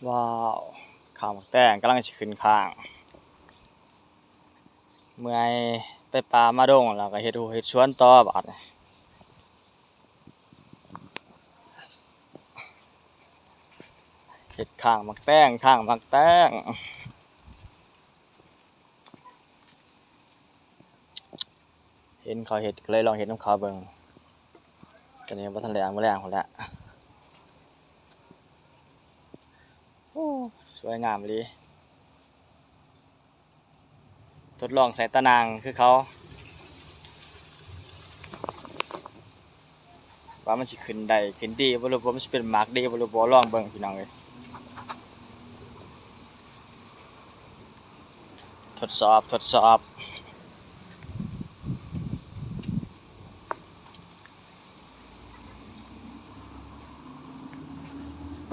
ວ້າວ ຂ້າງໝາກແຕງກຳລັງຊິຂຶ້ນຂ້າງ. ເມື່ອຍໄປປ່າມາດົງ ແລ້ວກໍເຮັດຮົ້ວເຮັດສວນຕໍ່ບາດນີ້. ເຮັດຂ້າງໝາກແຕງ ຂ້າງໝາກແຕງ. ເຫັນເຂົາເຮັດ ກໍເລີຍລອງເຮັດນຳເຂົາເບິ່ງ. ຕອນນີ້ບໍ່ທັນແລ້ງ ມື້ແລງພຸ້ນແຫຼະ. ໂອ້ ສວຍງາມອີ່ຫຼີ. ທົດລອງໃສ່ຕາໜ່າງຄືເຂົາ ວ່າມັນຊິຂຶ້ນໄດ້ ຂຶ້ນດີບໍ່ ຫຼືວ່າມັນຊິເປັນໝາກດີບໍ່ ຫຼືບໍ່ ລອງເບິ່ງພີ່ນ້ອງເອີຍ. ທົດສອບ ທົດສອບ.